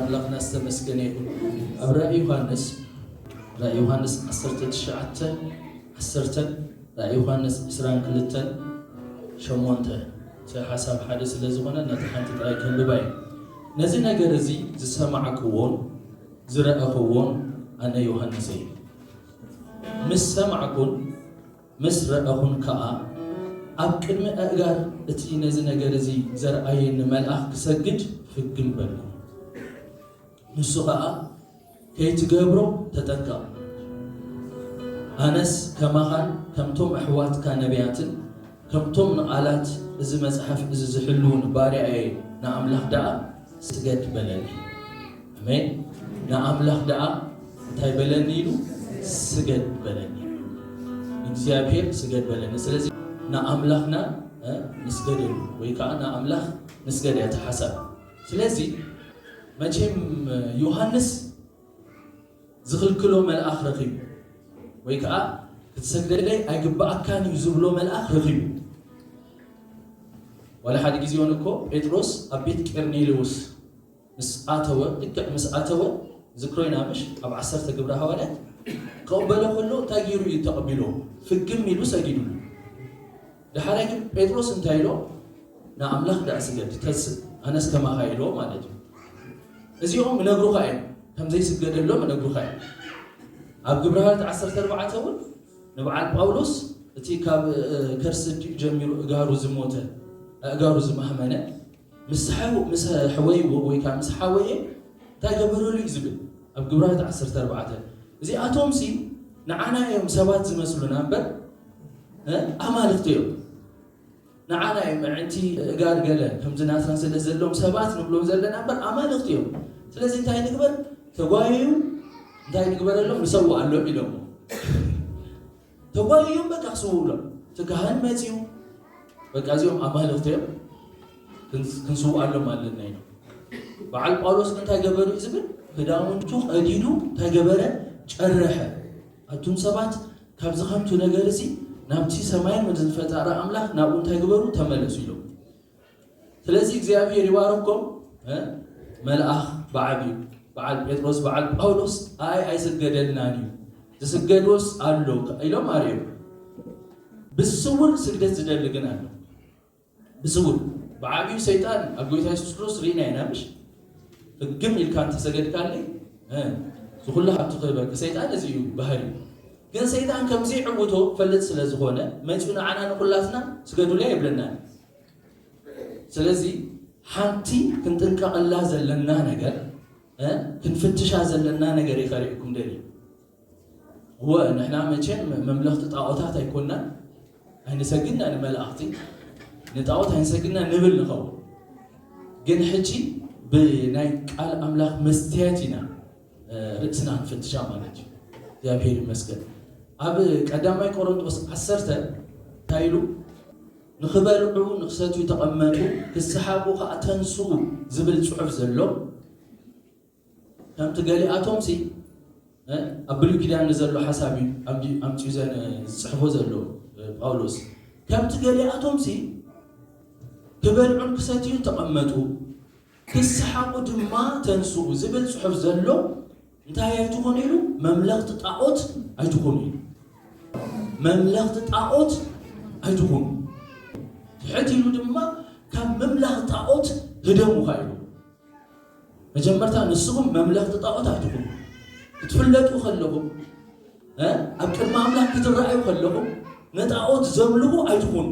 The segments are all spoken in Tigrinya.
ኣምላኽና ዝተመስገነ ይኹን። ኣብ ራእይ ዮሃንስ፣ ራእይ ዮሃንስ ዓሰርተ ትሽዓተ፣ ዓሰርተ፣ ራእይ ዮሃንስ ዕስራን ክልተን፣ ሸሞንተ፣ እቲ ሓሳብ ሓደ ስለ ዝኾነ ነቲ ሓንቲ ጥራይ ከንብባ እየ። ነዚ ነገር እዚ ዝሰማዕክዎን ዝረኣኽዎን ኣነ ዮሃንስ እየ። ምስ ሰማዕኩን ምስ ረኣኹን ከኣ ኣብ ቅድሚ ኣእጋር እቲ ነዚ ነገር እዚ ዘርኣየኒ መልኣኽ ክሰግድ ፍግም በልኩ። ንሱ ኸኣ፣ "ከይትገብሮ ተጠንቀቕ። ኣነስ ከማኻን ከምቶም ኣሕዋትካ ነቢያትን ከምቶም ንቓላት እዚ መጽሓፍ እዚ ዝሕልዉን ባርያ'የ፣ ንኣምላኽ ደኣ ስገድ" በለኒ። ኣሜን። ንኣምላኽ ደኣ እንታይ በለኒ ኢሉ? "ስገድ" በለኒ። ንእግዚኣብሔር ስገድ በለኒ። ስለዚ ንኣምላኽና፣ እ፣ ንስገደሉ ወይ ከኣ ንኣምላኽ ንስገድ እያ እታ ሓሳብ። ስለዚ መቸም ዮሃንስ ዝኽልክሎ መልኣኽ ረኺቡ ወይ ከኣ "ክትሰግደለይ ኣይግብኣካን እዩ" ዝብሎ መልኣኽ ረኺቡ። ዋላ ሓደ ግዜ እውን እኮ ጴጥሮስ ኣብ ቤት ቄርኔሌዎስ ምስ ኣተወ፣ ልክዕ ምስ ኣተወ፣ ዝክሮ ኢና ምሽ? ኣብ ዓሰርተ ግብረ ሃዋርያት ክቕበሎ ከሎ እንታይ ገይሩ እዩ ተቐቢሎ? ፍግም ኢሉ ሰጊዱሉ። ደሓራይ ግን ጴጥሮስ እንታይ ኢሎ? "ንኣምላኽ ደኣ ስገድ፣ ተንስእ፣ ኣነስ ከማኻ" ኢሎ ማለት እዩ። እዚኦም እነግሩኻ እዮም፣ ከም ዘይስገደሎም እነግሩኻ እዮም። ኣብ ግብረ ሃዋርያት ዓሰርተ ኣርባዕተ እውን ንበዓል ጳውሎስ እቲ ካብ፣ እ፣ ከርሲ ኣዲኡ ጀሚሩ እጋሩ ዝሞተ፣ ኣእጋሩ ዝማህመነ፣ ምስ ሓው-፣ ምስ ሕወይዎ ወይ ከዓ ምስ ሓወየ እንታይ ገበረሉ እዩ ዝብል ኣብ ግብረ ሃዋርያት ዓሰርተ ኣርባዕተ። እዚኣቶምሲ ንዓና እዮም ሰባት ዝመስሉና እምበር፣ እ፣ ኣማልኽቲ እዮም። ንዓና እዮም ምዕንቲ እጋር ገለ ከምዚ ናትና ስለ ዘለዎም ሰባት ንብሎም ዘለና እምበር ኣማልኽቲ እዮም። ስለዚ እንታይ ንግበር? ተጓየዩ፣ እንታይ ንግበረሎም? ንሰውኣሎም ኢሎም። ተጓይዮም በቃ ክስውኡሎም። እቲ ካህን መጺኡ፣ በቃ እዚኦም ኣማልኽቲ እዮም፣ ክንስ-፣ ክንስውኣሎም ኣለና ኢሎም። በዓል ጳውሎስ ግን እንታይ ገበሩ እዩ ዝብል? ክዳውንቱ ቀዲዱ እንታይ ገበረ? ጨረሐ። ኣቱም ሰባት፣ ካብዚ ከንቱ ነገር እዚ ናብቲ ሰማይን ምድርን ዝፈጠረ ኣምላኽ ናብኡ እንታይ ግበሩ? ተመለሱ ኢሎም። ስለዚ እግዚኣብሔር ይባርኮም። እ? መልኣኽ ብዓብዩ፣ በዓል ጴጥሮስ፣ በዓል ጳውሎስ፣ "ኣይ ኣይስገደልናን እዩ፣ ዝስገድዎስ ኣሎ" ኢሎም ኣርእዮም። ብስውር ስግደት ዝደሊ ግን ኣሎ። ብስውር ብዓብዩ ሰይጣን ኣብ ጎይታ የሱስ ክርስቶስ ርኢና ኢና። ምሽ ፍግም ኢልካ እንተሰገድካለይ፣ እ፣ ዝኹሉ ሃብቲ ክህበኪ። ሰይጣን እዚ እዩ ባህሪ። ግን ሰይጣን ከምዚ ዕውቶ ፈልጥ ስለ ዝኾነ መፂኡ ንዓና ንኹላትና ስገዱለይ የብለናን። ስለዚ ሓንቲ ክንጥንቀቐላ ዘለና ነገር፣ እ፣ ክንፍትሻ ዘለና ነገር እዩ ከርእየኩም ደልየ። እወ፣ ንሕና መቸም መምለኽቲ ጣዖታት ኣይኮናን፣ ኣይንሰግድና ንመላእኽቲ፣ ንጣዖት ኣይንሰግድና ንብል ንኸውን። ግን ሕጂ ብናይ ቃል ኣምላኽ መስትያት ኢና፣ እ፣ ርእስና ክንፍትሻ ማለት እዩ። እግዚኣብሔር ይመስገን። ኣብ ቀዳማይ ቆሮንቶስ ዓሰርተ እንታይ ኢሉ? "ንኽበልዑ ንኽሰትዩ ተቐመጡ፣ ክስሓቑ ኸኣ ተንስኡ" ዝብል ጽሑፍ ዘሎ፣ ከምቲ ገሊኣቶምሲ፣ እ፣ ኣብ ብሉይ ኪዳን ንዘሎ ሓሳብ እዩ ኣምዲ-፣ ኣምጺኡ ዘን-፣ ዝጽሕፎ ዘሎ፣ እ፣ ጳውሎስ። ከምቲ ገሊኣቶምሲ ክበልዑን ክሰትዩን ተቐመጡ፣ ክስሓቑ ድማ ተንስኡ ዝብል ጽሑፍ ዘሎ እንታይ ኣይትኹኑ ኢሉ? መምለኽቲ ጣዖት ኣይትኹኑ ኢሉ። መምለኽቲ ጣዖት ኣይትኹኑ። ትሕት ኢሉ ድማ ካብ ምምላኽ ጣዖት ህደሙ ኸኣ ኢሉ። መጀመርታ ንስኹም መምለኽቲ ጣዖት ኣይትኹኑ። ክትፍለጡ ከለኹም፣ እ፣ ኣብ ቅድሚ ኣምላኽ ክትረኣዩ ከለኹም ንጣዖት ዘምልኹ ኣይትኹኑ።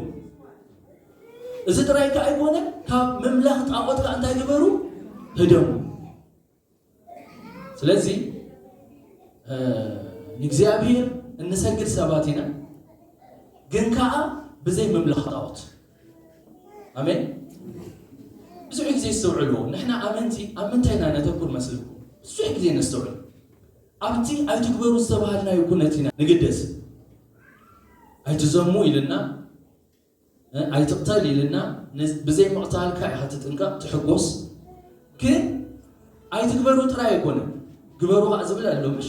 እዚ ጥራይ ከኣ ኣይኮነ፣ ካብ ምምላኽ ጣዖት ከኣ እንታይ ግበሩ? ህደሙ። ስለዚ፣ እ፣ ንእግዚኣብሔር እንሰግድ ሰባት ኢና፣ ግን ከኣ ብዘይ ምምላኽ ጣዖት። ኣሜን። ብዙሕ ግዜ ይስተውዕልዎ። ንሕና ኣመንቲ ኣብ ምንታይ ኢና ነተኩር መስልኩም? ብዙሕ ግዜ ነስተውዕል። ኣብቲ ኣይትግበሩ ዝተባሃልናዮ ኩነት ኢና ንግደስ። ኣይትዘሙ ኢልና፣ እ፣ ኣይትቕተል ኢልና፣ ን-፣ ብዘይ ምቕታልካ ኢኻ ትጥንቀቕ፣ ትሕጎስ። ግን ኣይትግበሩ ጥራይ ኣይኮነን፣ ግበሩ ኸዓ ዝብል ኣሎ፣ ምሽ?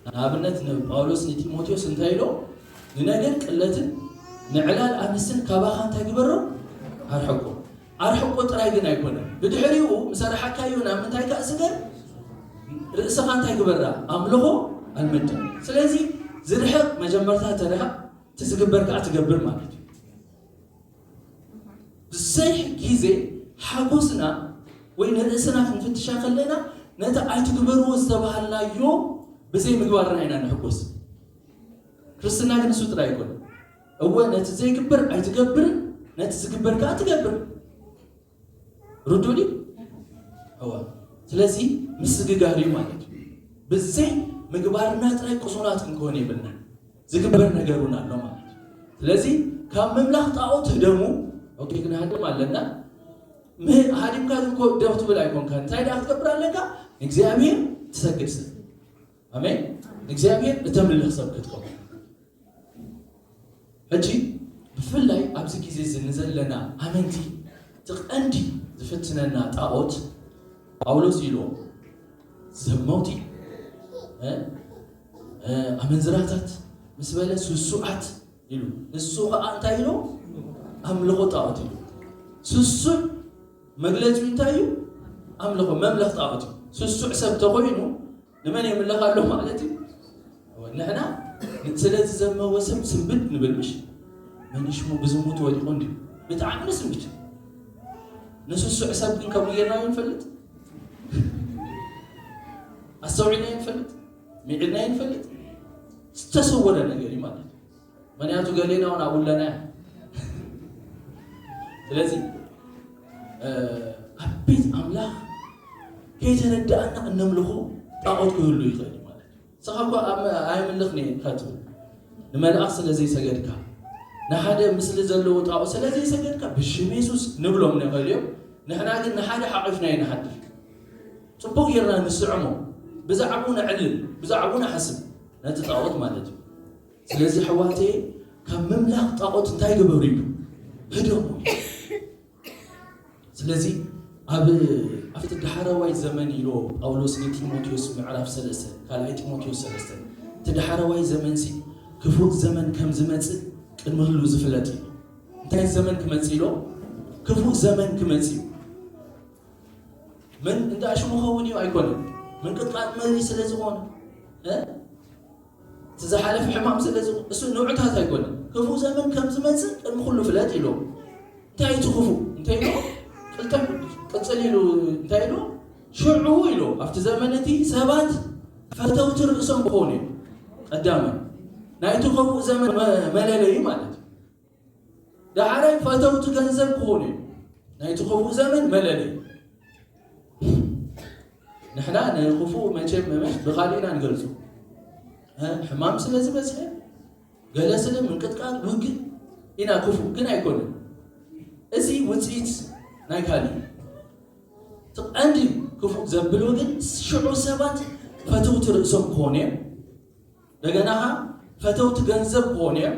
ንኣብነት ንጳውሎስ ንጢሞቴዎስ እንታይ ኢሎ? "ንነገር ቅለትን ንዕላል ኣንስትን ካባኻ እንታይ ግበሮ? ኣርሕቆ። ኣርሕቆ ጥራይ ግን ኣይኮነን። ብድሕሪኡ ምስ ኣርሓካዮ ናብ ምንታይ ከኣ ስገር? ርእስኻ እንታይ ግበራ? ኣምልኾ ኣልምዳ። ስለዚ ዝርሕቕ መጀመርታ ተርሕቕ፣ እቲ ዝግበር ከኣ ትገብር ማለት እዩ። ብዘይ ግዜ ሓጎስና ወይ ንርእስና ክንፍትሻ ከለና ነቲ ኣይትግበርዎ ዝተባሃልናዮ ብዘይ ምግባርና ኢና ንሕጎስ። ክርስትና ግን እሱ ጥራይ ኣይኮነን። እወ ነቲ ዘይግበር ኣይትገብርን፣ ነቲ ዝግበር ከኣ ትገብር። ርዱእ ድዩ? እወ። ስለዚ ምስግጋር እዩ ማለት እዩ። ብዘይ ምግባርና ጥራይ ቅሱናት ክንከውን የብልና። ዝግበር ነገር እውን ኣሎ ማለት እዩ። ስለዚ ካብ ምምላኽ ጣዖት ህደሙ። ኦኬ፣ ክንሃድም ኣለና። ም-፣ ሃዲምካ ግን ኮ-፣ ደው ትብል ኣይኮንካ። እንታይ ደኣ ክትገብር ኣለካ? ንእግዚኣብሔር ትሰግድ ሰብ። ኣሜን። ንእግዚኣብሔር እተምልኽ ሰብ ክትከውን። ሕጂ ብፍላይ ኣብዚ ግዜ እዚ ንዘለና ኣመንቲ እቲ ቀንዲ ዝፍትነና ጣዖት ጳውሎስ ኢልዎ ዘመውቲ፣ እ፣ እ፣ ኣመንዝራታት ምስ በለ ስሱዓት ኢሉ። ንሱ ኸዓ እንታይ ኢሉ? ኣምልኾ ጣዖት ኢሉ። ስሱዕ መግለጺ እንታይ እዩ? ኣምልኾ፣ መምለኽ ጣዖት እዩ። ስሱዕ ሰብ ተኾይኑ ንመን የምልኽ ኣሎ ማለት እዩ? ንሕና ስለዚ ዘመወ ሰብ ስንብድ ንብል ምሽ? መን ሽሙ ብዝሙት ወዲቑ እንድዩ። ብጣዕሚ ንስንብድ። ንስሱዕ ሰብ ግን ከምኡ ጌርናዮ ንፈልጥ? ኣስተውዒልናዮ ንፈልጥ? ሚዒድናዮ ንፈልጥ? ዝተሰወረ ነገር እዩ ማለት እዩ። ምኽንያቱ ገሌና እውን ኣብኡ ኣለና። ስለዚ፣ እ፣ ኣብ ቤት ኣምላኽ ከይተረድኣና እነምልኾ ጣዖት ክህሉ ይኽእል እዩ ማለት እዩ። ንስኻ እኳ ኣብ-፣ ኣየምልኽን እየ ኢልካ ትብል። ንመልኣኽ ስለ ዘይሰገድካ፣ ንሓደ ምስሊ ዘለዎ ጣዖት ስለ ዘይሰገድካ፣ ብሽም የሱስ ንብሎም ንኽእል እዮም። ንሕና ግን ንሓደ ሓቒፍና ኢና ንሓድር። ጽቡቕ ጌርና ንስዕሞ፣ ብዛዕባኡ ነዕልል፣ ብዛዕባኡ ንሓስብ፣ ነቲ ጣዖት ማለት እዩ። ስለዚ ኣሕዋተየ፣ ካብ ምምላኽ ጣዖት እንታይ ግበሩ ኢሉ? ህደሙ። ስለዚ ኣብ፣ ኣብቲ ዳሕረዋይ ዘመን ኢሎ ጳውሎስ ንጢሞቴዎስ ምዕራፍ ሰለስተ፣ ካልኣይ ጢሞቴዎስ ሰለስተ፣ እቲ ዳሕረዋይ ዘመንሲ ክፉእ ዘመን ከም ዝመጽእ ቅድሚ ህሉ ዝፍለጥ እዩ። እንታይ ዘመን ክመጽእ ኢሎ? ክፉእ ዘመን ክመጽእ እዩ። ምን እንዳ ሽሙ ኸውን እዩ ኣይኮነን። ምንቅጥቃጥ መሪ ስለ ዝኾነ፣ እ? እቲ ዝሓለፈ ሕማም ስለ ዝኾነ፣ እሱ ንዑታት ኣይኮነን። ክፉእ ዘመን ከም ዝመጽእ ቅድሚ ኩሉ ፍለጥ ኢሎ። እንታይ እቲ ክፉእ? እንታይ ኢሎ? ቅልጥም ቅጽል ኢሉ እንታይ ኢሎ? ሽዑ ኢሎ፣ ኣብቲ ዘመን እቲ ሰባት ፈተውቲ ርእሶም ክኾኑ እዮም። ቀዳማይ፣ ናይቲ ክፉእ ዘመን መ-፣ መለለዩ ማለት እዩ። ዳሕራይ ፈተውቲ ገንዘብ ክኾኑ እዮም። ናይቲ ክፉእ ዘመን መለለዩ። ንሕና ንክፉእ መቸም መመሽ ብኻሊእ ኢና ንገልጾ። እ፣ ሕማም ስለ ዝበዝሐ፣ ገለ ስለ ምንቅጥቃጥ፣ ውግእ ኢና ክፉእ፣ ግን ኣይኮነን። እዚ ውጽኢት ናይ ካሊእ። እቲ ቀንዲ ክፉእ ዘብሎ ግን ሽዑ ሰባት ፈተውቲ ርእሶም ክኾኑ እዮም። እንደገና ኸዓ ፈተውቲ ገንዘብ ክኾኑ እዮም።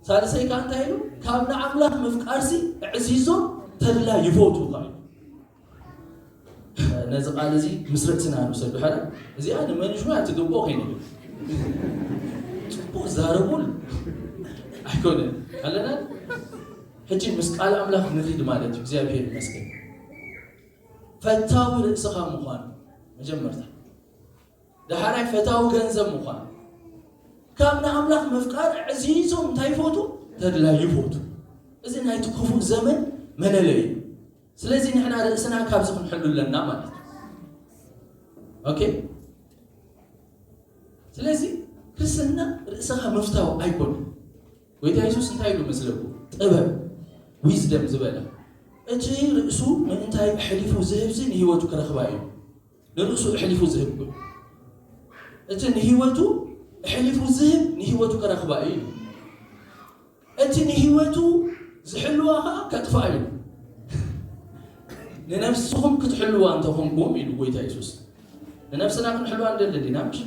ሳልሰይ ከኣ እንታይ ኢሉ? ካብ ንኣምላኽ ምፍቃርሲ ኣዕዚዞም ተድላ ይፈትዉ ከኣ ኢሉ። ነዚ ቃል እዚ ምስ ርእስና ንውሰዶ። ሕረ እዚኣ ንመንሽማ ትግብኦ ከይንብል። ጽቡቕ ዛረቡል ኣይኮነን። ኣለና? ሕጂ ምስ ቃል ኣምላኽ ንኺድ ማለት እዩ። እግዚኣብሔር ይመስገን። ፈታዊ ርእስኻ ምዃን መጀመርታ። ዳሕራይ ፈታዊ ገንዘብ ምዃን። ካብ ንኣምላኽ ምፍቃር ኣዕዚዞም እንታይ ይፈቱ? ተድላ ይፈቱ። እዚ ናይቲ ክፉእ ዘመን መለለዩ እዩ። ስለዚ ንሕና ርእስና ካብዚ ክንሕሉ ኣለና ማለት እዩ። ኦኬ? ስለዚ ክርስትና ርእስኻ ምፍታው ኣይኮነን። ጎይታ የሱስ እንታይ ኢሉ መስለኩም? ጥበብ፣ ዊዝደም ዝበለ፣ እቲ ርእሱ ምእንታይ ኣሕሊፉ ዝህብሲ ንህይወቱ ክረኽባ እዩ። ንርእሱ ኣሕሊፉ ዝህብ ኮይኑ፣ እቲ ንህይወቱ ኣሕሊፉ ዝህብ ንህይወቱ ክረኽባ እዩ። እቲ ንህይወቱ ዝሕልዋ ኸዓ ከጥፍኣ እዩ። ንነፍስኹም ክትሕልዋ እንተኾንኩም ኢሉ ጎይታ የሱስ። ንነፍስና ክንሕልዋ ንደሊ ዲና? ምሽ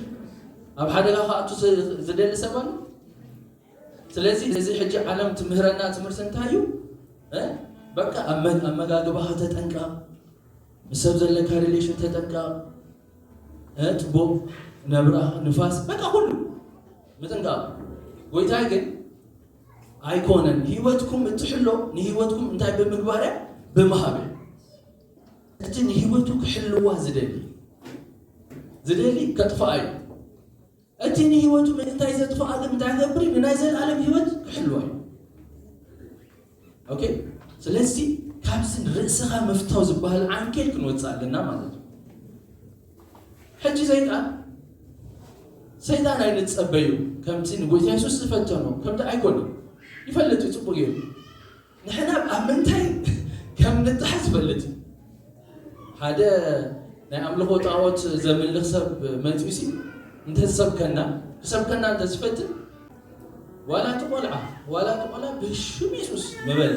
ኣብ ሓደጋ ክኣቱ ዝ-፣ ዝደሊ ሰብ ኣሎ? ስለዚ እዚ ሕጂ ዓለም ትምህረና ትምህርቲ እንታይ እዩ? እ? በቃ ኣብ መ-፣ ኣመጋግባኻ ተጠንቀቕ፣ ምስ ሰብ ዘለካ ሪሌሽን ተጠንቀቕ፣ እ፣ ጽቡቕ ነብራ፣ ንፋስ፣ በቃ ኩሉ ምጥንቃቕ። ጎይታይ ግን ኣይኮነን። ህይወትኩም እትሕሎ ንህይወትኩም እንታይ ብምግባር እያ? ብምሃብ እያ። እቲ ንህይወቱ ክሕልዋ ዝደሊ ዝደሊ ከጥፍኣ እዩ። እቲ ንህይወቱ ምእንታይ ዘጥፍኣ ግን እንታይ ገብር እዩ? ንናይ ዘለኣለም ህይወት ክሕልዋ እዩ። ኦኬ። ስለዚ ካብዚ ርእስኻ ምፍታው ዝበሃል ዓንኬል ክንወፅእ ኣለና ማለት እዩ። ሕጂ ሰይጣን ሰይጣን ኣይንጸበዩ። ከምቲ ንጎይታ የሱስ ዝፈተኖ ከምቲ ኣይኮነን። ይፈልጥ እዩ ጽቡቅ ገይሩ። ንሕና ኣብ ምንታይ ከም ንጠሓስ ይፈልጥ እዩ። ሓደ ናይ ኣምልኾ ጣዖት ዘምልኽ ሰብ መጺኡ ሲ እንተዝሰብከና ክሰብከና እንተዝፈትን ዋላ እቲ ቆልዓ ዋላ እቲ ቆልዓ ብሽም የሱስ ምበል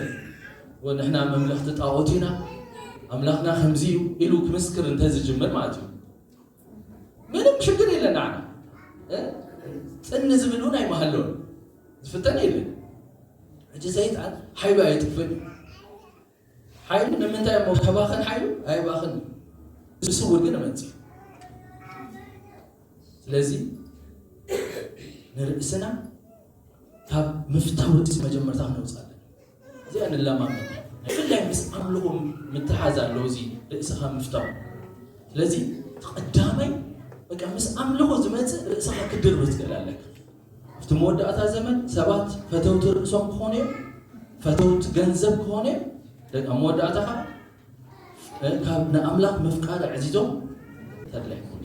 ወንሕና መምለኽቲ ጣዖት ኢና ኣምላኽና ከምዚ እዩ ኢሉ ክምስክር እንተዝጅምር ማለት እዩ። ምንም ሽግር የለን። ንዓና እ? ጽን ዝብል እውን ኣይመሃለውን ዝፍተን የለን። ሕጂ ሰይጣን ሓይሉ ኣየጥፍእን። ሓይሉ ንምንታይ እሞ ከባኽን ሓይሉ ኣየባኽን እዩ። ብስውር ግን እመጽእ። ስለዚ ንርእስና ካብ ምፍታው ርእሲ መጀመርታ ክነውፅእ ኣለና። እዚኣ ንለማመድ። ብፍላይ ምስ ኣምልኾ ምትሓዝ ኣለዎ እዚ ርእስኻ ምፍታው። ስለዚ እቲ ቀዳማይ በቃ ምስ ኣምልኾ ዝመፅእ ርእስኻ ክድርብር ትኽእል ኣለካ። ኣብቲ መወዳእታ ዘመን ሰባት ፈተውቲ ርእሶም ክኾኑ እዮም፣ ፈተውቲ ገንዘብ ክኾኑ እዮም። ደቂ ኣብ መወዳእታ ከዓ እ፣ ካብ ንኣምላኽ ምፍቃር ኣዕዚዞም ተድላ ይኾኑ።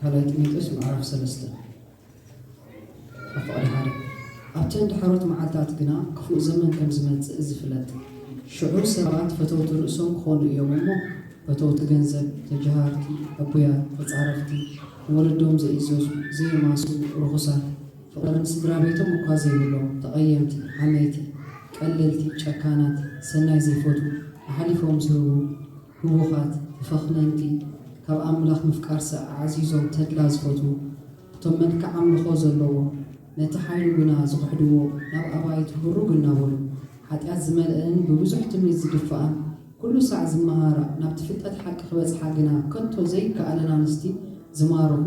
ካልኣይ ጢሞቴዎስ ምዕራፍ ሰለስተ ኣብ ፍቕዲ ሓደ ኣብተን ድሓሮት መዓልታት ግና ክፉእ ዘመን ከም ዝመጽእ እዚ ፍለጥ። ሽዑ ሰባት ፈተውቲ ርእሶም ክኾኑ እዮም እሞ፣ ፈተውቲ ገንዘብ፣ ተጀሃርቲ፣ ዕቡያት፣ ተጻረፍቲ፣ ንወለዶም ዘይእዘዙ፣ ዘይማስዉ፣ ርኹሳት፣ ፍቕሪ ንስድራ ቤቶም እኳ ዘይብሎም፣ ተቐየምቲ፣ ሓመይቲ፣ ቀለልቲ፣ ጨካናት፣ ሰናይ ዘይፈትዉ፣ ኣሕሊፎም ዝህቡ፣ ህቡኻት፣ ተፈኽነንቲ፣ ካብ ኣምላኽ ምፍቃርሰ ኣዕዚዞም ተድላ ዝፈትዉ፣ እቶም መልክዕ ኣምልኾ ዘለዎም፣ ነቲ ሓይሉ ግና ዝኽሕድዎ፣ ናብ ኣባይቲ ህሩግ እናበሉ፣ ሓጢኣት ዝመልአንን ብብዙሕ ትምኒት ዝድፍኣን፣ ኩሉ ሳዕ ዝመሃራ፣ ናብቲ ፍልጠት ሓቂ ክበጽሓ ግና ከቶ ዘይከኣለን ኣንስቲ ዝማረኹ፣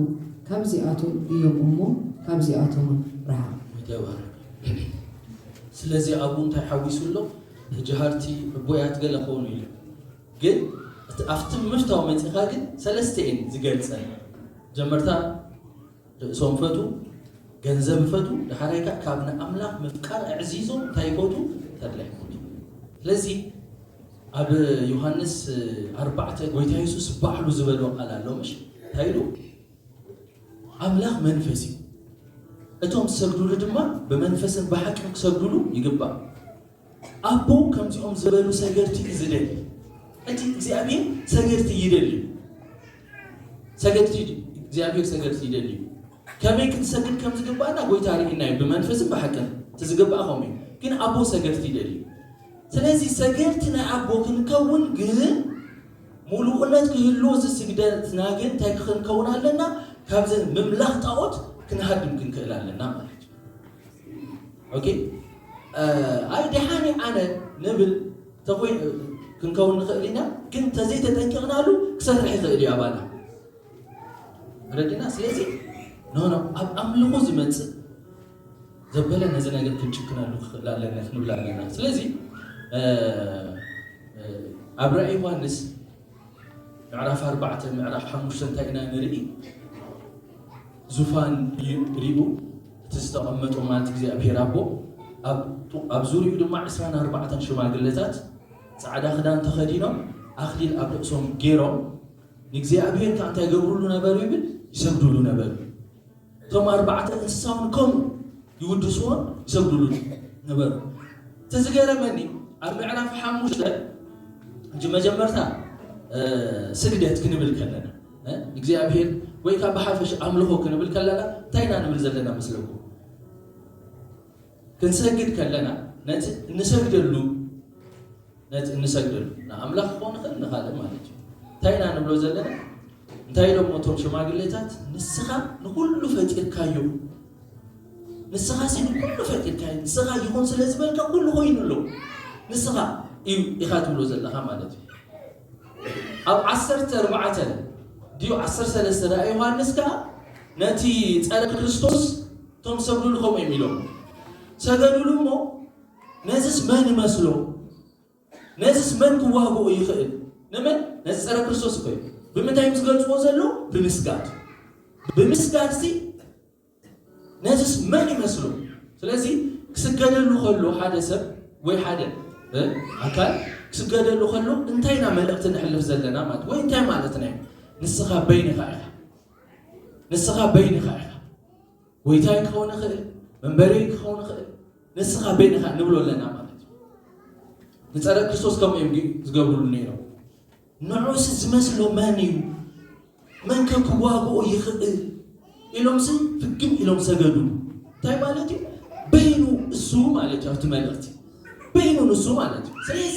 ካብዚኣቶም እዮም እሞ፣ ካብዚኣቶምን ርሓቕ። ይተባረክ። ስለዚ ኣብኡ እንታይ ሓዊሱ ኣሎ? ተጀሃርቲ፣ ዕቡያት ገለ ክኾኑ ኢሉ። ግን እቲ ኣብቲ ምፍታው መጺኻ ግን ሰለስተ እየን ዝገልጸን። መጀመርታ ርእሶም ፈቱ፣ ገንዘብ ፈቱ፣ ዳሕራይ ከኣ ካብ ንኣምላኽ ምፍቃር ኣዕዚዞም እንታይ ይፈቱ? ተድላ ይፈቱ። ስለዚ ኣብ ዮሃንስ ኣርባዕተ ጎይታ የሱስ ባዕሉ ዝበሎ ቃል ኣሎ፣ ምሽ? እንታይ ኢሉ? ኣምላኽ መንፈስ እዩ። እቶም ዝሰግዱሉ ድማ ብመንፈስን ብሓቅን ክሰግዱሉ ይግባእ። ኣቦ ከምዚኦም ዝበሉ ሰገድቲ እዩ ዝደሊ። እቲ እግዚኣብሔር ሰገድቲ ይደሊ እዩ። ሰገድቲ እግዚኣብሔር ሰገድቲ ይደሊ እዩ። ከመይ ክንሰግድ ከም ዝግባእና ጎይታ ርኢና እዩ፣ ብመንፈስን ብሓቅን። እቲ ዝግባእ ከምኡ እዩ። ግን ኣቦ ሰገድቲ ይደሊ እዩ። ስለዚ ሰገድቲ ናይ ኣቦ ክንከውን ግን፣ ሙሉእነት ክህልዎ እዚ ስግደትና ግን እንታይ ክንከውን ኣለና? ካብዘን ምምላኽ ጣዖት ክንሃድም ክንክእል ኣለና ማለት እዩ። ኦኬ? እ፣ ኣይ ደሓን ኣነ ንብል ተኮይ-፣ ክንከውን ንኽእል ኢና፣ ግን ተዘይተጠንቂቕናሉ ክሰርሕ ይኽእል እዩ ኣባና። ረዲና። ስለዚ ኖ ኖ፣ ኣብ ኣምልኾ ዝመጽእ ዘበለ ነዚ ነገር ክንጭክነሉ ክኽእል ኣለና፣ ክንብል ኣለና። ስለዚ እ፣ እ፣ ኣብ ራእይ ዮሃንስ ምዕራፍ ኣርባዕተ ምዕራፍ ሓሙሽተ እንታይ ኢና ንርኢ? ዙፋን እዩ ሪኡ፣ እቲ ዝተቐመጦ ማለት እግዚኣብሔር ኣቦ፣ ኣብ፣ ኣብ ዙሪኡ ድማ ዕስራን ኣርባዕተን ሽማግለታት ጻዕዳ ክዳን ተኸዲኖም ኣኽሊል ኣብ ርእሶም ገይሮም ንእግዚኣብሔር ከኣ እንታይ ይገብሩሉ ነበሩ ይብል? ይሰግዱሉ ነበሩ። እቶም ኣርባዕተ እንስሳ እውን ከምኡ ይውድስዎን ይሰግዱሉ ነበሩ። እቲ ዝገረመኒ ኣብ ምዕራፍ ሓሙሽተ ሕጂ መጀመርታ እ፣ ስግደት ክንብል ከለና እ፣ እግዚኣብሔር ወይ ከዓ ብሓፈሽ ኣምልኾ ክንብል ከለና እንታይ ኢና ንብል ዘለና መስለኩም? ክንሰግድ ከለና ነቲ እንሰግደሉ ነቲ እንሰግደሉ ንኣምላኽ ክኾን ይኽእል ንኻልእ ማለት እዩ። እንታይ ኢና ንብሎ ዘለና? እንታይ ኢሎም እቶም ሽማግሌታት? ንስኻ ንኹሉ ፈጢርካዮ። ንስኻ ሲ ንኹሉ ፈጢርካዮ። ንስኻ ይኹን ስለ ዝበልካ ኩሉ ኮይኑ ኣሎ። ንስኻ እዩ ኢኻ ትብሎ ዘለኻ ማለት እዩ። ኣብ ዓሰርተ ኣርባዕተ ድዩ ዓሰርተ ሰለስተ ደኣ ዮሃንስ ከኣ ነቲ ጸረ ክርስቶስ እቶም ዝሰግዱሉ ከምኡ እዮም ኢሎም። ሰገዱሉ እሞ ነዝስ መን ይመስሎ? ነዝስ መን ክዋግኦ ይኽእል? ንመን? ነዚ ጸረ ክርስቶስ እኮ እዩ። ብምንታይ እዮም ዝገልጽዎ ዘለዉ? ብምስጋድ። ብምስጋድ ሲ ነዝስ መን ይመስሎ? ስለዚ ክስገደሉ ከሎ ሓደ ሰብ ወይ ሓደ እ፣ ኣካል ክስገደሉ ከሎ እንታይ ኢና መልእኽቲ ነሕልፍ ዘለና ማለት ወይ እንታይ ማለትና እዩ? ንስኻ በይንኻ ኢኻ። ንስኻ በይንኻ ኢኻ። ጎይታይ ክኸውን ይኽእል፣ መንበሪ ክኸውን ይኽእል፣ ንስኻ በይንኻ ንብሎ ኣለና ማለት እዩ። ንጸረ ክርስቶስ ከምኡ እዮም ግ- ዝገብሩሉ ነይሮም። ንዑስ ዝመስሎ መን እዩ? መን ከ ክዋግኦ ይኽእል? ኢሎምሲ ፍግም ኢሎም ሰገዱ። እንታይ ማለት እዩ? በይኑ እሱ ማለት እዩ። ኣብቲ መልእኽቲ በይኑ ንሱ ማለት እዩ። ስለዚ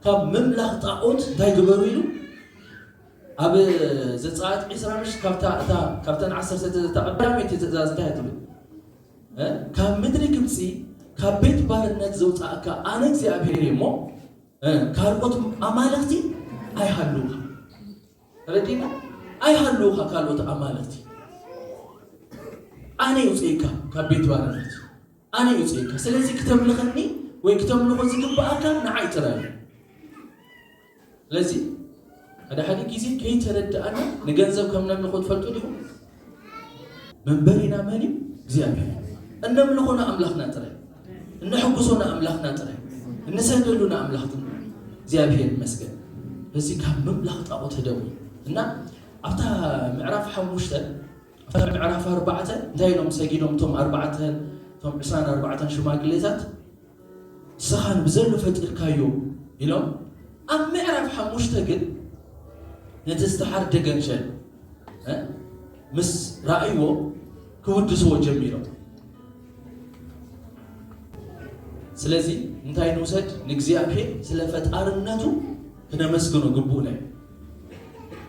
ካብ ምምላኽ ጣዖት እንታይ ግበሩ ኢሉ? ኣብ ዘጸኣት ዕስራ ምሽ ካብታ እታ ካብተን ዓሰርተ እታ ቀዳመይቲ ትእዛዝ እንታይ ትብል? እ? ካብ ምድሪ ግብጺ ካብ ቤት ባርነት ዘውጻእካ ኣነ እግዚኣብሔር እየ እሞ እ፣ ካልኦት ኣማልኽቲ ኣይሃልውኻ። ተረዲና? ኣይሃልውኻ ካልኦት ኣማልኽቲ። ኣነ ይውፅእካ ካብ ቤት ባርነት። ኣነ ይውፅእካ። ስለዚ ክተምልኸኒ ወይ ክተምልኾ ዝግብኣካ ንዓይ ጥራይ እዩ። ስለዚ ሓደ ሓደ ግዜ ከይተረድኣና ንገንዘብ ከም ነምልኾ ትፈልጡ ዲኹም? መንበሪና መን እዩ? እግዚኣብሔር። እነምልኾ ንኣምላኽና ጥራይ፣ እነሐጉሶ ንኣምላኽና ጥራይ፣ እንሰግደሉ ንኣምላኽ ጥራይ። እግዚኣብሔር ይመስገን። በዚ ካብ ምምላኽ ጣዖት ህደሙ እና ኣብታ ምዕራፍ ሓሙሽተ ኣብታ ምዕራፍ ኣርባዕተ እንታይ ኢሎም ሰጊዶም እቶም ኣርባዕተ እቶም ዕስራን ኣርባዕተን ሽማግሌታት? ንስኻን ብዘሎ ፈጢርካዮ ኢሎም ኣብ ምዕራፍ ሓሙሽተ ግን ነቲ ዝተሓርደ ገንሸል እ፣ ምስ ረኣይዎ ክውድስዎ ጀሚሮም። ስለዚ እንታይ ንውሰድ? ንእግዚኣብሔር ስለ ፈጣርነቱ ክነመስግኖ ግቡእና እዩ።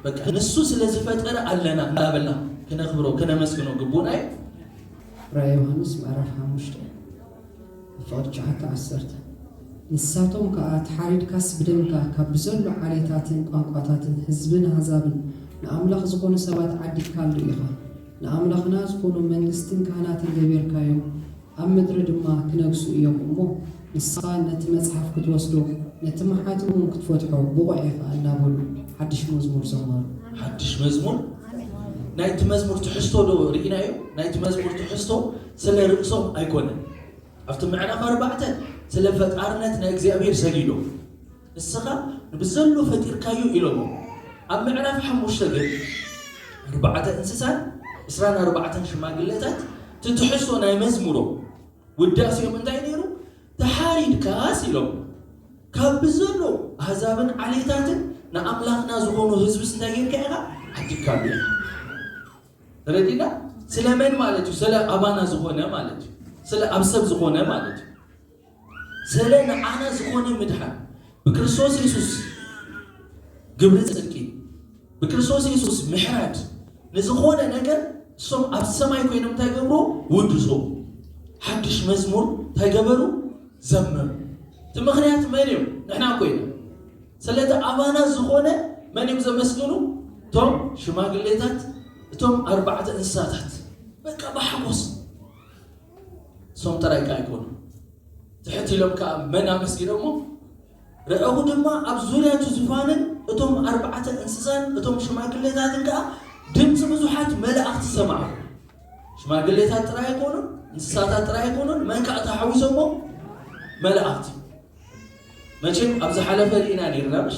በቃ ንሱ ስለ ዝፈጠረ ኣለና እንዳበልና ክነኽብሮ ክነመስግኖ ግቡእና እዩ። ራእየ ዮሃንስ ምዕራፍ ሓሙሽተ ፍቕዲ ትሽዓተ ዓሰርተ ንሳቶም ከኣ ተሓሪድካስ ብደምካ ካብ ብዘሎ ዓሌታትን ቋንቋታትን ህዝብን ኣህዛብን ንኣምላኽ ዝኾኑ ሰባት ዓዲግካሉ ኢኻ። ንኣምላኽና ዝኾኑ መንግስትን ካህናትን ገቢርካዮም፣ ኣብ ምድሪ ድማ ክነግሱ እዮም እሞ ንስኻ ነቲ መጽሓፍ ክትወስዶ ነቲ መሓትም እውን ክትፈትሖ ብቑዕ ኢኻ እናበሉ ሓድሽ መዝሙር ዘመሩ። ሓድሽ መዝሙር ናይቲ መዝሙር ትሕዝቶ ዶ ርኢናዮ? ናይቲ መዝሙር ትሕዝቶ ስለ ርእሶም ኣይኮነን። ኣብቲ ምዕራፍ ኣርባዕተ ስለ ፈጣርነት ናይ እግዚኣብሔር ሰጊዶም ንስኻ ብዘሎ ፈጢርካዮ ኢሎሞ። ኣብ ምዕራፍ ሓሙሽተ ግን ኣርባዕተ እንስሳን ዕስራን ኣርባዕተን ሽማግሌታት ትትሕሶ ናይ መዝሙሮም ውዳሴኦም እንታይ ነይሩ? ተሓሪድካስ ኢሎም ካብ ብዘሎ ኣህዛብን ዓሌታትን ንኣምላኽና ዝኾኑ ህዝብስ እንታይ ጌርካ ኢኻ? ዓዲግካሉ ኢኻ። ተረዲና? ስለ መን ማለት እዩ? ስለ ኣባና ዝኾነ ማለት እዩ። ስለ ኣብ ሰብ ዝኾነ ማለት እዩ። ስለ ንዓና ዝኾነ ምድሓን ብክርስቶስ የሱስ ግብሪ ጽድቂ ብክርስቶስ የሱስ ምሕራድ ንዝኾነ ነገር እሶም ኣብ ሰማይ ኮይኖም እንታይ ገብሮ ውድሶ ሓድሽ መዝሙር እንታይ ገበሩ ዘመሩ። እቲ ምኽንያት መን እዮም? ንሕና ኮይና ስለቲ ኣባና ዝኾነ መን እዮም ዘመስግኑ? እቶም ሽማግሌታት እቶም ኣርባዕተ እንስሳታት በቃ ብሓጎስ እሶም ጥራይ ከ ኣይኮኑ ትሕት ኢሎም ከኣ መን ኣመስጊኖሞ? ረኣኹ ድማ ኣብ ዙርያ እቲ ዙፋንን እቶም ኣርባዕተ እንስሳን እቶም ሽማግሌታትን ከኣ ድምፂ ብዙሓት መላእኽቲ ሰማዕኹ። ሽማግሌታት ጥራይ ኣይኮኑን፣ እንስሳታት ጥራይ ኣይኮኑን፣ መን ከኣ ተሓዊሶሞ? መላእኽቲ። መቸም ኣብ ዝሓለፈ ርኢና ነይርና ምሽ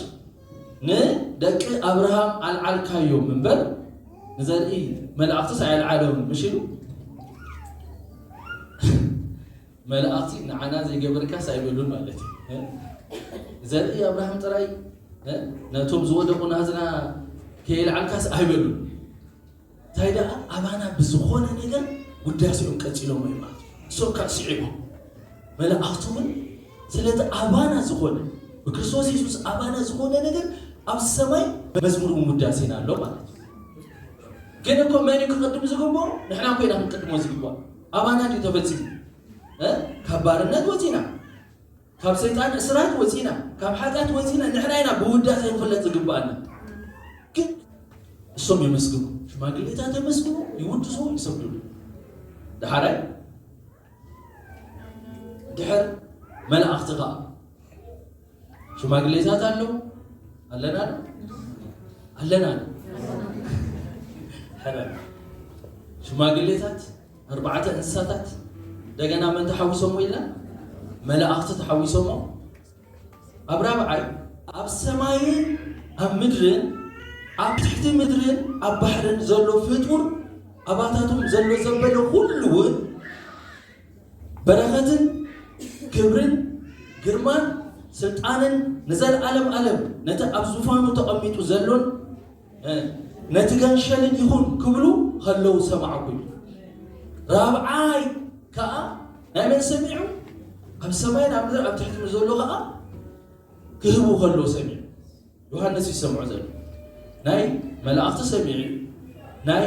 ንደቂ ኣብርሃም ኣልዓልካዮም እምበር ንዘርኢ መላእኽትስ ኣየልዓለውን ምሽ ኢሉ መላእኽቲ ንዓና ዘይገበርካስ ኣይበሉን ማለት እዩ። ዘርኢ ኣብርሃም ጥራይ ነቶም ዝወደቑ ናዝና ከየልዓልካስ ኣይበሉን። እንታይ ደኣ ኣባና ብዝኾነ ነገር ውዳሴኦም ቀጺሎም እዮም ማለት እዩ። እሶም ካብ ስዒቦም መላእኽቲ እውን ስለቲ ኣባና ዝኾነ ብክርስቶስ የሱስ ኣባና ዝኾነ ነገር ኣብ ሰማይ መዝሙር እውን ውዳሴና ኣሎ ማለት እዩ። ግን እኮ መን እዩ ክቕድም ዝግብኦ? ንሕና እኮ ኢና ክንቅድሞ ዝግብኦ። ኣባና ድዩ ተፈጺሙ? እ? ካብ ባርነት ወጺና፣ ካብ ሰይጣን እስራት ወጺና፣ ካብ ሓጢኣት ወጺና፣ ንሕና ኢና ብውዳሴ ክንፍለጥ ዝግብኣና። ግን እሶም የመስግኑ፣ ሽማግሌታት የመስግኑ፣ ይውድሱ፣ ይሰግዱሉ። ደሓራይ ድሕር መላእኽቲ ኸዓ ሽማግሌታት ኣለዉ። ኣለና ዶ? ኣለና ዶ? ሕራይ። ሽማግሌታት፣ ኣርባዕተ እንስሳታት፣ እንደገና መን ተሓዊሶሞ ኢልና? መላእኽቲ ተሓዊሶሞ። ኣብ ራብዓይ፣ ኣብ ሰማይን ኣብ ምድርን ኣብ ትሕቲ ምድርን ኣብ ባሕርን ዘሎ ፍጡር፣ ኣባታቶም ዘሎ ዘበለ ኩሉ እውን በረኸትን ክብርን ግርማን ስልጣንን ንዘለኣለም ኣለም ነቲ ኣብ ዙፋኑ ተቐሚጡ ዘሎን ነቲ ገንሸልን ይኹን ክብሉ ከለዉ ሰማዕኩ። ራብዓይ ከኣ ናይ መን ሰሚዑ? ኣብ ሰማይን ኣብ ምድሪ ኣብ ትሕቲ ዘሎ ከኣ ክህቡ ከለዉ ሰሚዑ። ዮሃንስ ይሰምዖ ዘሎ ናይ መላእኽቲ ሰሚዑ፣ ናይ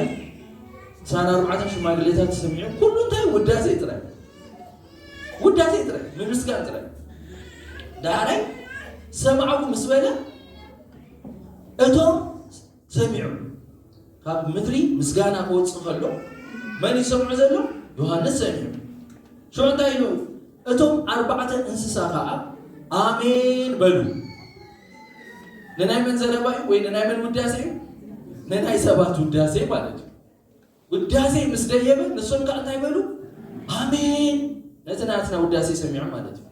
ዕስራን ኣርባዕተን ሽማግሌታት ሰሚዑ። ኩሉ እንታይ ውዳሴ ጥራይ፣ ውዳሴ ጥራይ፣ ምምስጋን ጥራይ። ዳሕራይ ሰማዕኩ ምስ በለ እቶም ሰሚዑ። ካብ ምድሪ ምስጋና ክወፅእ ከሎ መን ይሰምዑ ዘሎ? ዮሃንስ ሰሚዑ። ሽዑ እንታይ ኢሉ? እቶም ኣርባዕተ እንስሳ ከዓ ኣሜን በሉ። ንናይ መን ዘረባ እዩ ወይ ንናይ መን ውዳሴ እዩ? ንናይ ሰባት ውዳሴ ማለት እዩ። ውዳሴ ምስ ደየበ ንሶም ከዓ እንታይ በሉ? ኣሜን። ነቲ ናትና ውዳሴ ሰሚዖም ማለት እዩ።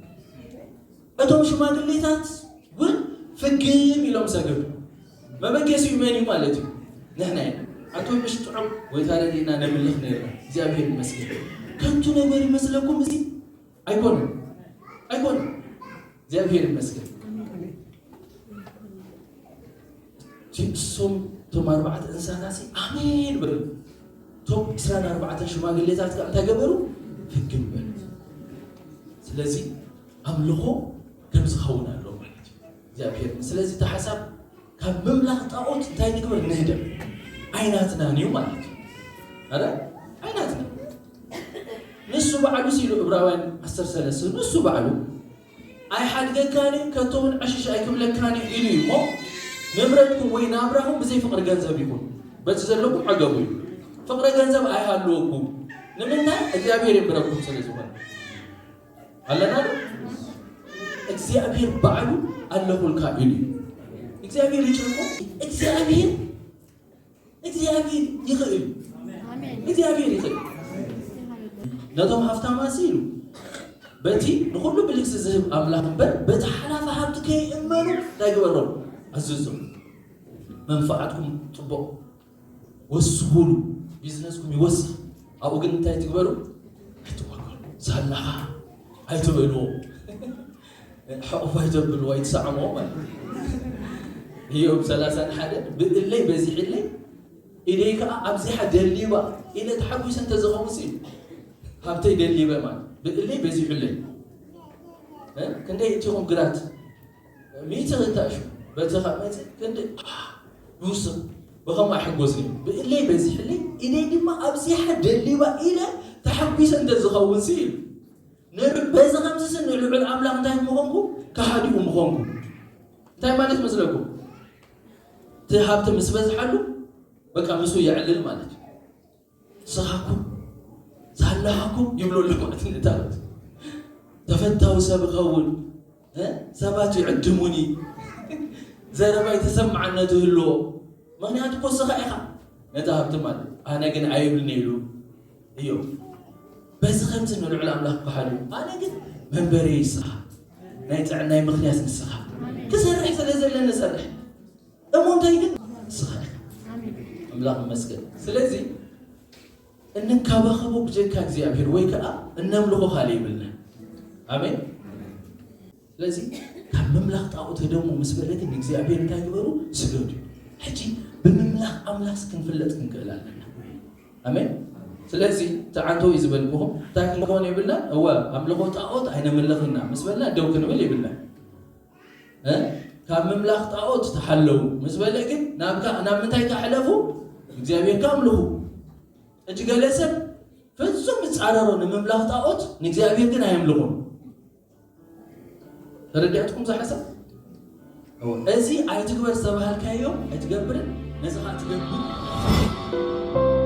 እቶም ሽማግሌታት እውን ፍግም ኢሎም ሰገዱ። መበገሲኡ መን እዩ ማለት እዩ? ንሕና ኢና። ኣቶ ምሽ ጥዑም ጎይታ ረድኤና ነምልኽ ነርና። እግዚኣብሔር ይመስገን። ከንቱ ነገር ይመስለኩም እዚ? ኣይኮነን። ኣይኮነን። እግዚኣብሔር ይመስገን። እሶም እቶም ኣርባዕተ እንስሳታት ኣሜን በሉ። እቶም ዕስራን ኣርባዕተን ሽማግሌታት ከዓ እንታይ ገበሩ? ፍግም በሉ። ስለዚ ኣምልኾ ከም ዝኸውን ኣሎ ማለት እዩ እግዚኣብሔር። ስለዚ እቲ ሓሳብ ካብ ምምላኽ ጣዖት እንታይ ንግበር? ንህደም። ኣይናትናን እዩ ማለት እዩ። ኣረ ኣይናትና። ንሱ ባዕሉ ሲሉ ዕብራውያን ዓሰርተ ሰለስተ ንሱ ባዕሉ ኣይሓድገካን እዩ፣ ከቶ እውን ዕሽሽ ኣይክብለካን እዩ ኢሉ እዩ እሞ፣ ንብረትኩም ወይ ናብራኹም ብዘይ ፍቕሪ ገንዘብ ይኹን፣ በቲ ዘለኩም ዕገቡ እዩ። ፍቕሪ ገንዘብ ኣይሃልወኩም። ንምንታይ? እግዚኣብሔር ይንብረኩም ስለ ዝኾነ። ኣለና ዶ? እግዚኣብሔር ባዕሉ ኣለኹልካ ኢሉ እዩ። እግዚኣብሔር ይጨንቆ። እግዚኣብሔር እግዚኣብሔር ይኽእል እዩ። እግዚኣብሔር ይኽእል። ነቶም ሃፍታማት ኢሉ በቲ ንኹሉ ብልግሲ ዝህብ ኣምላኽ እምበር በቲ ሓላፊ ሃብቲ ከይእመኑ እንታይ ግበሮም? ኣዝዞም። መንፍዓትኩም ጽቡቕ ወስኹሉ፣ ቢዝነስኩም ይወስኽ። ኣብኡ ግን እንታይ ትግበሩ? ኣይትዋገሉ። ሳላኻ ኣይትበልዎ። ሕቑፍ ኣይተብልዎ፣ ኣይትሰዓምዎ ማለት እዩ። ኢዮብ ሰላሳን ሓደን ብእለይ በዚሕለይ፣ ኢደይ ከኣ ኣብዚሓ ደሊባ ኢለ ተሓጒሰ እንተዝኸውን ሲ፣ ሃብተይ ደሊበ ማለት ብእለይ በዚሑለይ። እ? ክንደይ እቲኹም ግራት? ሚእቲ ክታእሹ፣ በቲ ካብ መጽእ ክንዲ ይውስኽ፣ ብኸምኡ ኣይሕጎስን እዩ። ብእለይ በዚሕለይ፣ ኢደይ ድማ ኣብዚሓ ደሊባ ኢለ ተሓጒሰ እንተዝኸውን ሲ ኢሉ። ንር-፣ በዚ ከምዚ ሲ ንልዑል ኣምላኽ እንታይ ምኾንኩ? ከሃዲኡ ምኾንኩ። እንታይ ማለት መስለኩም? እቲ ሃብቲ ምስ በዝሓሉ፣ በቃ ምስኡ የዕልል ማለት እዩ። ስኻኩም፣ ሳላኻኩም ይብሎ ኣሎ ማለት እዩ። ተፈታዊ ሰብ እኸውን፣ እ? ሰባት ይዕድሙኒ፣ ዘረባይ ተሰማዕነት ይህልዎ። ምኽንያቱ እኮ ስኻ ኢኻ ነቲ ሃብቲ ማለት። ኣነ ግን ኣይብልኒ ኢሉ እዩ። በዚ ከምዚ ንልዑል ኣምላኽ ክሓሉ። ኣነ ግን መንበሪ ንስኻ፣ ናይ ጥዕናይ ምኽንያት ንስኻ። ክሰርሕ ስለ ዘለኒ እሰርሕ። እሞ እንታይ ግን ንስኻ ኢኻ። ኣምላኽ ይመስገን። ስለዚ እንንከባኸቦ ብጀካ እግዚኣብሔር ወይ ከዓ እነምልኾ ካልእ የብልና። ኣሜን። ስለዚ ካብ ምምላኽ ጣዖት ህደሙ ምስ በለ ግን ንእግዚኣብሔር እንታይ ግበሩ? ስገዱ። ሕጂ ብምምላኽ ኣምላኽ ክንፍለጥ ክንክእል ኣለና። ኣሜን። ስለዚ እቲ ዓንተው እዩ ዝበልኩኹም እንታይ ክንከውን የብልና? እወ ኣምልኾ ጣዖት ኣይነምልኽና ምስ በልና ደው ክንብል የብልና። እ? ካብ ምምላኽ ጣዖት ተሓለዉ ምስ በለ ግን ናብ ካ-፣ ናብ ምንታይ ተሕለፉ? እግዚኣብሔር ከኣምልኹ። ሕጂ ገለ ሰብ ፍጹም ይጻረሮ ንምምላኽ ጣዖት፣ ንእግዚኣብሔር ግን ኣየምልኹን። ተረዲኣትኩም እዛ ሓሳብ? እወ፣ እዚ ኣይትግበር ዝተባሃልካዮ ኣይትገብርን፣ ነዚ ኸኣ ትገብር።